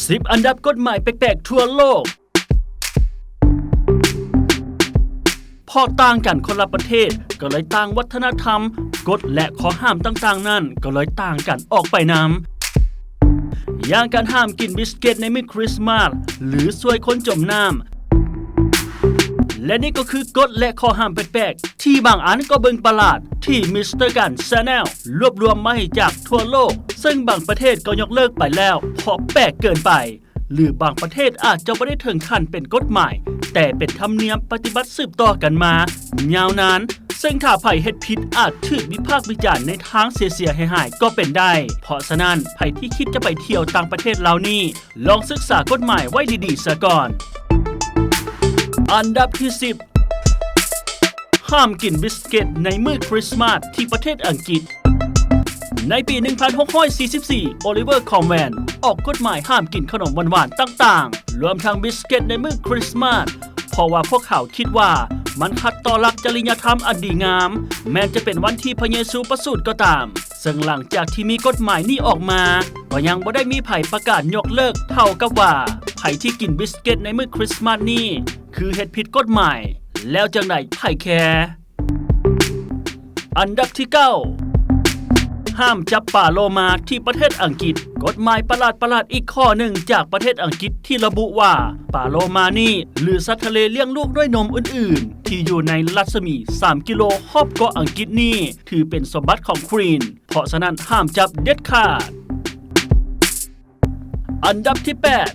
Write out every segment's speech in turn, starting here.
ສິບ ອັນດັບກົດໝາຍແປກໆທົ່ວໂລກ. ເພາະຕ່າງກັນຄົນລະປະເທດ ກໍເລີຍຕ່າງວັດທະນະທຳ, ກົດ ແລະ ຂໍ້ຫ້າມຕ່າງໆນັ້ນ ກໍເລີຍຕ່າງກັນອອກໄປນຳ. ຢ່າງການຫ້າມກິນບິສເກັດໃນມື້ຄຣິສມາດ ຫຼື ຊ່ວຍຄົນຈົມນ້ຳ. ແລະ ນີ້ກໍຄືກົດ ແລະ ຂໍ້ຫ້າມແປກໆ ທີ່ບາງອັນກໍເບິ່ງປະຫຼາດ ທີ່ Mister Gan Channel ລວບລວມມາໃຫ້ຈາກທົ່ວໂລກ, ເຊິ່ງບາງປະເທດກໍຍົກເລີກໄປແລ້ວ ເພາະແປກເກີນໄປ. ຫຼື ບາງປະເທດອາດຈະບໍ່ໄດ້ເຖິງຂັ້ນເປັນກົດໝາຍ, ແຕ່ເປັນທຳນຽມປະຕິບັດສືບຕໍ່ກັນມາຍາວນານ, ເຊິ່ງຖ້າໃຜເຮັດຜິດອາດຖືກວິພາກວິຈານໃນທາງເສຍໆຮ້າຍໆກໍເປັນໄດ້. ເພາະສະນັ້ນ, ໃຜທີ່ຄິດຈະໄປທ່ຽວຕ່າງປະເທດເຫຼົ່ານີ້, ລອງສຶກສາກົດໝາຍໄວ້ດີໆຊະກ່ອນ. ອັນດັບທີສິບ ຫ້າມກິນບິສເກັດໃນມື້ຄຣິສມາດທີ່ປະເທດອັງກິດ. ໃນປີໜຶ່ງພັນຫົກຮ້ອຍສີ່ສິບສີ່ ໂອລິເວີ ຄອມແວນ ອອກກົດໝາຍຫ້າມກິນຂະໜົມຫວານໆຕ່າງໆ, ລວມທັງບິສເກັດໃນມື້ຄຣິສມາດ, ເພາະວ່າພວກເຂົາຄິດວ່າມັນຂັດຕໍ່ຫຼັກຈະລິຍະທຳອັນດີງາມ, ແມ່ນຈະເປັນວັນທີ່ພະເຢຊູປະສູດກໍຕາມ. ເຊິ່ງຫຼັງຈາກທີ່ມີກົດໝາຍນີ້ອອກມາ, ກໍຍັງບໍ່ໄດ້ມີໃຜປະກາດຍົກເລີກ ເທົ່າກັບວ່າໃຜທີ່ກິນບິສເກັດໃນມື້ຄຣິສມາດນີ້ ຄືເຮັດຜິດກົດໝາຍ, ແລ້ວຈັ່ງໃດໃຜແຄ. ອັນດັບທີເກົ້າ ຫ້າມຈັບປາໂລມາທີ່ປະເທດອັງກິດ. ກົດໝາຍປະຫຼາດໆອີກຂໍ້ໜຶ່ງຈາກປະເທດອັງກິດທີ່ລະບຸວ່າ ປາໂລມານີ້ ຫຼື ສັດທະເລລ້ຽງລູກດ້ວຍນົມອື່ນໆ ທີ່ຢູ່ໃນລັດສະໝີສາມກິໂລຮອບເກາະອັງກິດນີ້ ຖືເປັນສົມບັດຂອງຄວີນ, ເພາະສະນັ້ນຫ້າມຈັບເດັດຂາດ. ອັນດັບທີແປດ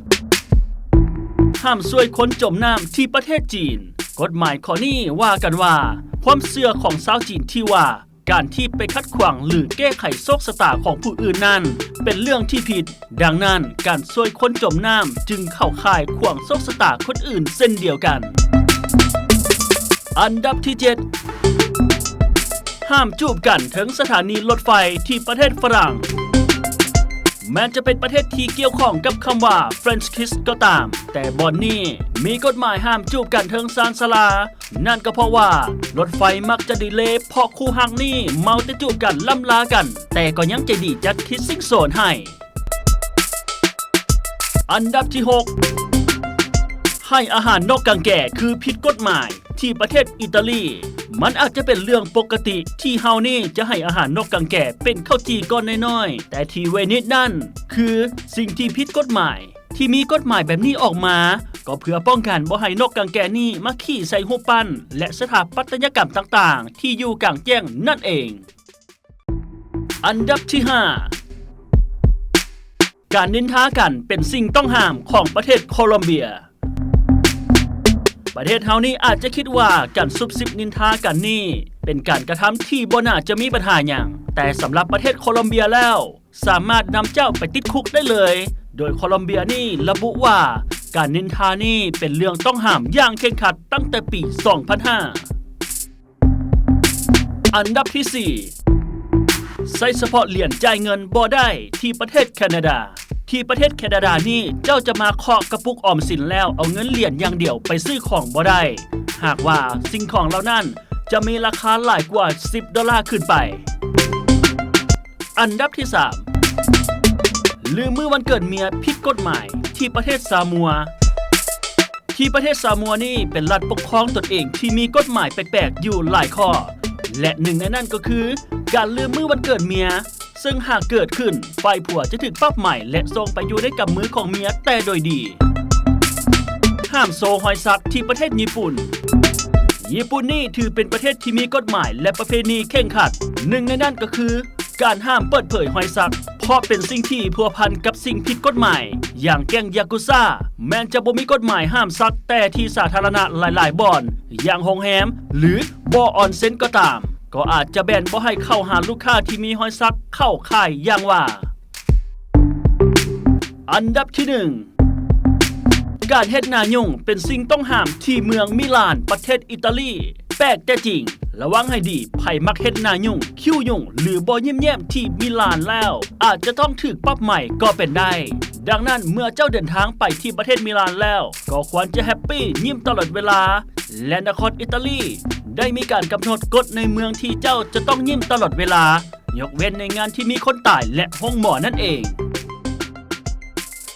ຫ້າມຊ່ວຍຄົນຈົມນ້ຳທີ່ປະເທດຈີນ. ກົດໝາຍຂໍ້ນີ້ວ່າກັນວ່າ ຄວາມເຊື່ອຂອງຊາວຈີນທີ່ວ່າ ການທີ່ໄປຂັດຂວາງ ຫຼື ແກ້ໄຂໂຊກຊະຕາຂອງຜູ້ອື່ນນັ້ນ ເປັນເລື່ອງທີ່ຜິດ. ດັ່ງນັ້ນ, ການຊ່ວຍຄົນຈົມນ້ຳຈຶ່ງເຂົ້າຂ່າຍຂວາງໂຊກຊະຕາຄົນອື່ນເຊັ່ນດຽວກັນ. ອັນດັບທີເຈັດ ຫ້າມຈູບກັນເທິງສະຖານີລົດໄຟທີ່ປະເທດຝຣັ່ງ. ແມ່ນຈະເປັນປະເທດທີ່ກ່ຽວຂ້ອງກັບຄຳວ່າ French Kiss ກໍຕາມ, ແຕ່ບ່ອນນີ້ມີກົດໝາຍຫ້າມຈູບກັນເທິງຊານຊາລາ. ນັ້ນກໍເພາະວ່າລົດໄຟມັກຈະດີເລ ເພາະຄູ່ຮັກນີ້ເມົາແຕ່ຈູບກັນລ່ຳລາກັນ, ແຕ່ກໍຍັງໃຈດີຈັດ Kissing Zone ໃຫ້. ອັນດັບທີຫົກ ໃຫ້ອາຫານນົກກັງແກຄືຜິດກົດໝາຍ. ທີ່ປະເທດອີຕາລີ, ມັນອາດຈະເປັນເລື່ອງປົກກະຕິທີ່ເຮົານີ້ຈະໃຫ້ອາຫານນົກກັງແກເປັນເຂົ້າຈີ່ກ້ອນນ້ອຍໆ, ແຕ່ທີ່ເວນິສນັ້ນ ຄືສິ່ງທີ່ຜິດກົດໝາຍ. ທີ່ມີກົດໝາຍແບບນີ້ອອກມາ ກໍເພື່ອປ້ອງກັນບໍ່ໃຫ້ນົກກັງແກນີ້ມາຂີ້ໃສ່ຮູບປັ້ນ ແລະ ສະຖາປັດຕະຍະກຳຕ່າງໆທີ່ຢູ່ກາງແຈ້ງນັ້ນເອງ. ອັນດັບທີຫ້າ ການນິນທາກັນເປັນສິ່ງຕ້ອງຫ້າມຂອງປະເທດໂຄລັມເບຍ. ປະເທດເຮົານີ້ອາດຈະຄິດວ່າການຊຸບຊິບນິນທາກັນນີ້ເປັນການກະທຳທີ່ບໍ່ໜ້າຈະມີບັນຫາຫຍັງ, ແຕ່ສຳລັບປະເທດໂຄລັມເບຍແລ້ວ ສາມາດນຳເຈົ້າໄປຕິດຄຸກໄດ້ເລີຍ, ໂດຍໂຄລັມເບຍນີ້ລະບຸວ່າ ການນິນທານີ້ເປັນເລື່ອງຕ້ອງຫ້າມຢ່າງເຄັ່ງຄັດຕັ້ງແຕ່ປີສອງພັນຫ້າ. ອັນດັບທີສີ່ ໃຊ້ສະເພາະຫຼຽນຈ່າຍເງິນບໍ່ໄດ້ທີ່ປະເທດແຄນາດາ. ທີ່ປະເທດແຄນາດານີ້ ເຈົ້າຈະມາເຄາະກະປຸກອອມສິນແລ້ວເອົາເງິນຫຼຽນຢ່າງດຽວໄປຊື້ຂອງບໍ່ໄດ້ ຫາກວ່າສິ່ງຂອງເຫຼົ່ານັ້ນຈະມີລາຄາຫຼາຍກວ່າສິບໂດລາຂຶ້ນໄປ. ອັນດັບທີສາມ ລືມມື້ວັນເກີດເມຍຜິດກົດໝາຍທີ່ປະເທດຊາມົວ. ທີ່ປະເທດຊາມົວນີ້ເປັນລັດປົກຄອງຕົນເອງທີ່ມີກົດໝາຍແປກໆຢູ່ຫຼາຍຂໍ້ ແລະ ໜຶ່ງໃນນັ້ນກໍຄື ການລືມມື້ວັນເກີດເມຍ, ເຊິ່ງຫາກເກີດຂຶ້ນ, ຝ່າຍຜົວຈະຖືກປັບໃໝ ແລະ ສົ່ງໄປຢູ່ໃນກຳມືຂອງເມຍແຕ່ໂດຍດີ. ຫ້າມໂຊຮອຍສັກທີ່ປະເທດຍີ່ປຸ່ນ. ຍີ່ປຸ່ນນີ້ຖືເປັນປະເທດທີ່ມີກົດໝາຍ ແລະ ປະເພນີເຄັ່ງຄັດ, ໜຶ່ງໃນນັ້ນກໍຄື ການຫ້າມເປີດເຜີຍຮອຍສັກ ເພາະເປັນສິ່ງທີ່ພົວພັນກັບສິ່ງຜິດກົດໝາຍ, ຢ່າງແກ້ງຢາກູຊາ ແມ່ນຈະບໍ່ມີກົດໝາຍຫ້າມສັກແຕ່ທີ່ສາທາລະນະຫຼາຍໆບ່ອນ, ຢ່າງໂຮງແຮມ ຫຼື ບໍ່ອອນເຊັນກໍຕາມ, ກໍອາດຈະແບນບໍ່ໃຫ້ເຂົ້າຫາລູກຄ້າທີ່ມີຮອຍສັກເຂົ້າຂ່າຍຢ່າງວ່າ. ອັນດັບທີໜຶ່ງ ການເຮັດໜ້າຫຍຸ້ງເປັນສິ່ງຕ້ອງຫ້າມທີ່ເມືອງມິລານ ປະເທດອີຕາລີ. ແປກແຕ່ຈິງ, ລະວັງໃຫ້ດີ, ໃຜມັກເຮັດໜ້າຫຍຸ້ງ, ຄິ້ວຫຍຸ້ງ ຫຼື ບໍ່ຍິ້ມແຍ້ມທີ່ມິລານແລ້ວ ອາດຈະຕ້ອງຖືກປັບໃໝກໍເປັນໄດ້. ດັ່ງນັ້ນ, ເມື່ອເຈົ້າເດີນທາງໄປທີ່ປະເທດມິລານແລ້ວ, ກໍຄວນຈະແຮັບປີ້, ຍິ້ມຕະຫຼອດເວລາ. ແລະ ນະຄອນອີຕາລີໄດ້ມີການກຳນົດກົດໃນເມືອງທີ່ເຈົ້າຈະຕ້ອງຍິ້ມຕະຫຼອດເວລາ, ຍົກເວັ້ນໃນງານທີ່ມີຄົນຕາຍ ແລະ ໂຮງໝໍນັ້ນເອງ.